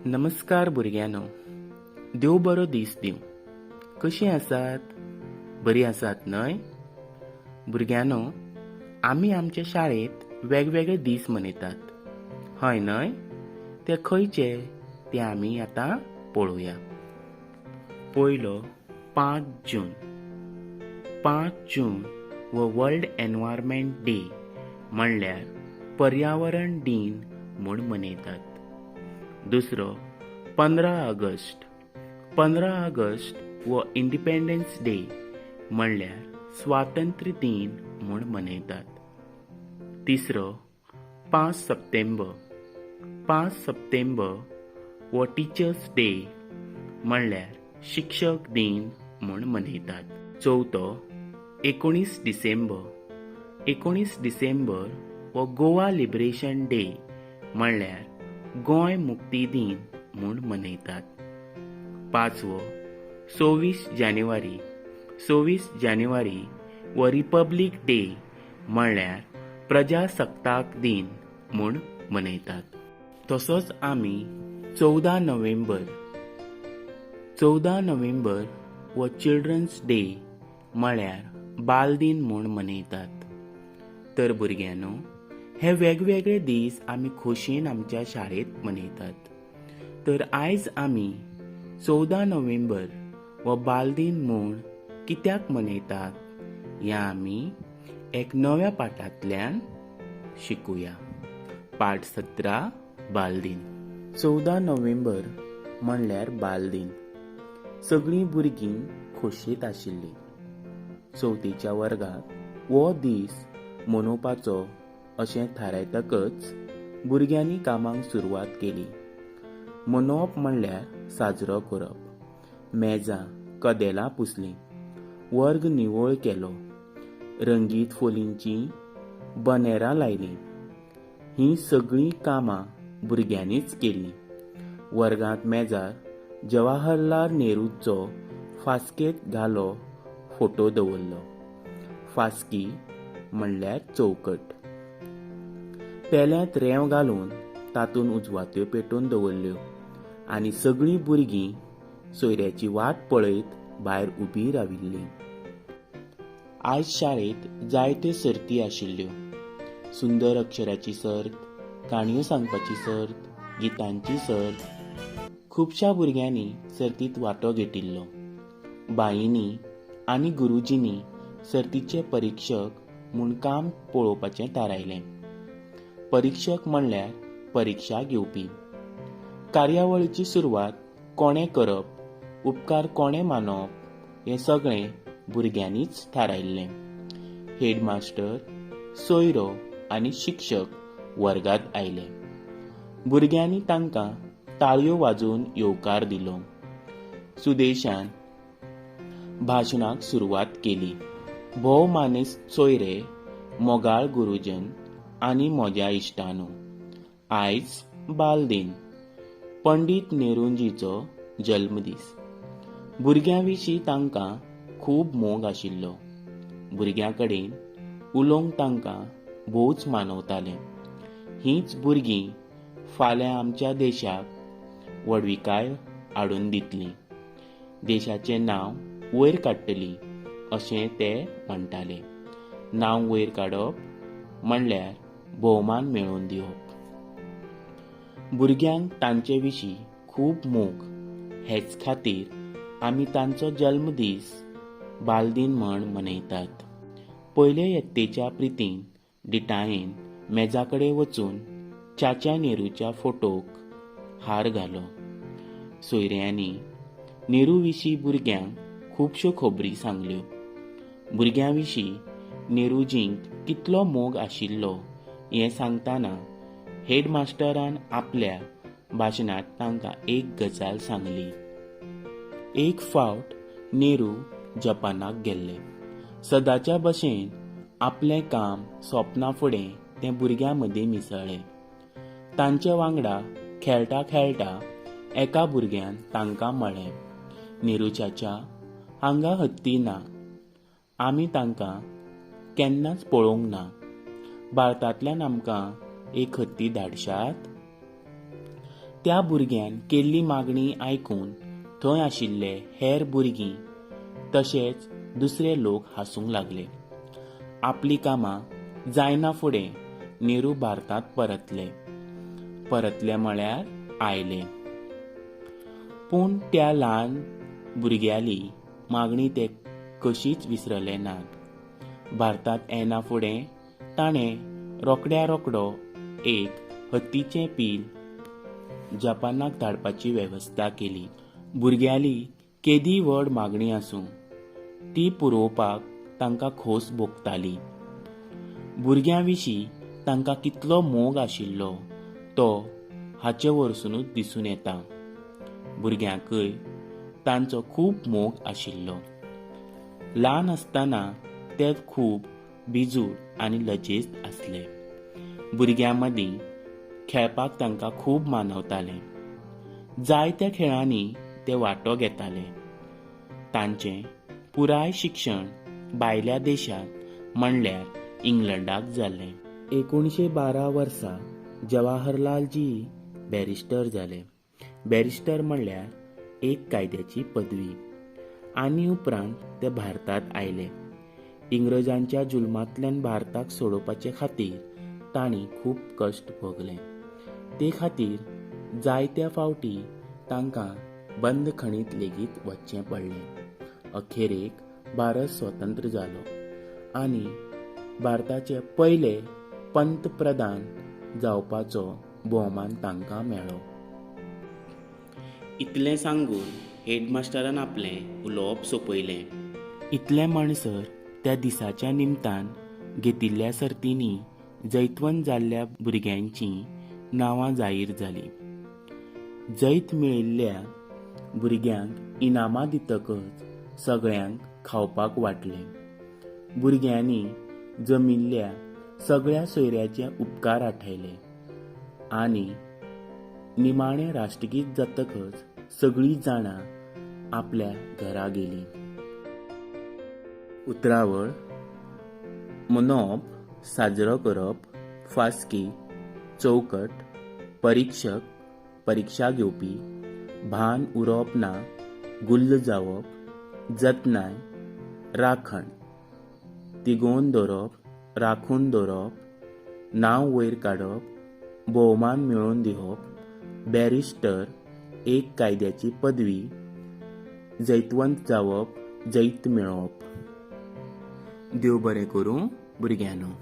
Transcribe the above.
नमस्कार भुरग्यांनो, देव बरो दीस दिवं. कशीं आसात? बरीं आसात न्हय? भुरग्यांनो, आमी आमच्या शाळेंत वेगवेगळे दीस मनयतात, हय न्हय? ते खंयचे ते आमी आतां पळोवया. पयलो 5 जून. 5 जून हो वर्ल्ड एनवायरमेंट डे म्हणल्यार पर्यावरण दीन म्हूण मनयतात. दुसरो 15 ऑगस्ट. 15 ऑगस्ट हो इंडिपेंडन्स डे म्हणल्यार स्वातंत्र्य दीन म्हूण मनयतात. तिसरो 5 सप्टेंबर. 5 सप्टेंबर हो टिचर्स डे म्हणल्यार शिक्षक दीन म्हूण मनयतात. चवथो 19 डिसेंबर. 19 डिसेंबर हो गोवा लिबरेशन डे म्हणल्यार गोंय मुक्ती दीन म्हूण मनयतात. पांचवो 26 जानेवारी. 26 जानेवारी हो रिपब्लीक डे म्हणल्यार प्रजासत्ताक दीन म्हूण मनयतात. तसोच आमी 14 नोव्हेंबर. 14 नोव्हेंबर हो चिल्ड्रन्स डे म्हळ्यार बालदीन म्हूण मनयतात. तर भुरग्यांनो, हे वेगवेगळे दीस आमी खोशयेन आमच्या शाळेंत मनयतात. तर आयज आमी 14 नोव्हेंबर हो बालदीन म्हूण कित्याक मनयतात हें आमी एक नव्या पाठांतल्यान शिकुया. पाठ 17, बालदीन. 14 नोव्हेंबर म्हणल्यार बालदीन. सगळीं भुरगीं खोशयेंत आशिल्लीं. चवथीच्या वर्गात हो दीस मनोवपाचो अशें थारायतकच भुरग्यांनी कामाक सुरवात केली. मनोवप म्हणल्यार साजरो करप. मेजां कदेलां पुसलीं, वर्ग निवळ केलो, रंगीत फोलींचीं बनेरां लायलीं. हीं सगळीं कामां भुरग्यांनीच केलीं. वर्गांत मेजार जवाहरलाल नेहरूचो फास्केंत घालो फोटो दवरलो. फास्की म्हणल्यार चौकट. पेल्यांत रेंव घालून तातूंत उजवात्यो पेटोवन दवरल्यो आनी सगळीं भुरगीं सोयऱ्याची वाट पळयत भायर उबीं राविल्लीं. आयज शाळेंत जायत्यो सर्ती आशिल्ल्यो. सुंदर अक्षराची सर्त, काणयो सांगपाची सर्त, गितांची सर्त. खुबश्या भुरग्यांनी सर्तींत वांटो घेतिल्लो. बाईंनी आनी गुरुजींनी सर्तीचे परिक्षक म्हूण काम पळोवपाचें थारायलें. परिक्षक म्हणल्यार परिक्षा घेवपी. कार्यावळीची सुरवात कोणें करप, उपकार कोणें मानप हें सगळें भुरग्यांनीच थारायल्लें. हेडमास्टर, सोयरो आनी शिक्षक वर्गांत आयले. भुरग्यांनी तांकां ताळयो वाजोवन येवकार दिलो. सुदेशान भाशणाक सुरवात केली. भोव मानेस्त सोयरे, मोगाळ गुरुजन आनी म्हज्या इश्टानो, आयज बालदीन, पंडीत नेहरूजीचो जल्मदीस. भुरग्यां विशीं तांकां खूब मोग आशिल्लो. भुरग्यां कडेन उलोवंक तांकां भोवच मानवतालें. हींच भुरगीं फाल्यां आमच्या देशाक व्हडविकाय हाडून दितलीं, देशाचें नांव वयर काडटलीं अशें ते म्हणटाले. नांव वयर काडप म्हणल्यार भोवमान मेळोवन दिवप. भुरग्यांक तांचे विशीं खूब मोग, हेच खातीर आमी तांचो जल्मदीस बालदीन म्हण मनयतात. पयले यत्तेच्या प्रितीन डिटायेन मेजा कडेन वचून चाचा नेहरूच्या फोटोक हार घालो. सोयऱ्यांनी नेहरू विशीं भुरग्यांक खुबश्यो खबरी सांगल्यो. भुरग्यां विशीं नेहरूजींक कितलो मोग आशिल्लो हें सांगतना हेडमास्टरान आपल्या भाशणांत तांकां एक गजाल सांगली. एक फावट नेहरू जपानाक गेल्ले. सदांच्या भशेन आपलें काम सोंपना फुडें ते भुरग्यां मदीं मिसळ्ळे. तांचे वांगडा खेळटा खेळटा एका भुरग्यान तांकां म्हळें, नेहरू चाचा, हांगा हत्ती ना. आमी तांकां केन्नाच पळोवंक ना. भारतांतल्यान आमकां एक हत्ती धाडशात? त्या भुरग्यान केल्ली मागणी आयकून थंय आशिल्ले हेर भुरगीं तशेच दुसरे लोक हांसूंक लागले. आपलीं कामां जायना फुडें नेहरू भारतांत परतले. परतले म्हळ्यार आयले. पूण त्या ल्हान भुरग्याली मागणी ते कशीच विसरले नात. भारतांत येना फुडें ताणें रोखड्या रोखडो एक हत्तीचें पील जपानाक धाडपाची वेवस्था केली. भुरग्याली केदी व्हड मागणी आसूं, ती पुरोवपाक तांकां खोस भोगताली. भुरग्यां विशीं तांकां कितलो मोग आशिल्लो तो हाचे वरसुनूच दिसून येता. भुरग्यांकय तांचो खूब मोग आशिल्लो. ल्हान आसतना ते खूब भिजूड आनी लजेस्त आसले. भुरग्यां मदीं खेळपाक तांकां खूब मानवतालें. जायत्या खेळांनी ते वांटो घेताले. तांचें पुराय शिक्षण भायल्या देशांत म्हणल्यार इंग्लंडाक जाल्लें. 1912 वर्सा जवाहरलालजी बॅरिस्टर जाले. बॅरिस्टर म्हणल्यार एक कायद्याची पदवी. आनी उपरांत ते भारतांत आयले. इंग्रजांच्या जुलमांतल्यान भारताक सोडोवपाचे खातीर तांणी खूब कश्ट भोगले. ते खातीर जायत्या फावटी तांकां बंदखणींत लेगीत वचचें पडलें. अखेरेक भारत स्वतंत्र जालो आनी भारताचे पयले पंतप्रधान जावपाचो भोवमान तांकां मेळ्ळो. इतलें सांगून हेडमास्टरान आपलें उलोवप सोंपयलें. इतलें म्हणसर त्या दिसाच्या निमतान घेतिल्ल्या सर्तींनी जैतवंत जाल्ल्या भुरग्यांचीं नांवां जाहीर जालीं. जैत मेळिल्ल्या भुरग्यांक इनामां दितकच सगळ्यांक खावपाक वांटलें. भुरग्यांनी जमिल्ल्या सगळ्या सोयऱ्याचे उपकार आठयले आनी निमाणें राष्ट्रगीत जातकच सगळीं जाणां आपल्या घरा गेलीं. उतरावळ मनोवप, साजरो करप, फास्की, चौकट, परिक्षक, परिक्षा घेवपी, भान उरप ना, गुल्ल जावप, जतनाय, राखण, तिगोवन दवरप, राखून दवरप, नांव वयर काडप, भोवमान मेळोवन दिवप, बॅरिस्टर, एक कायद्याची पदवी, जैतवंत जावप, जैत मेळोवप. देव बरें करूं भुरग्यांनो.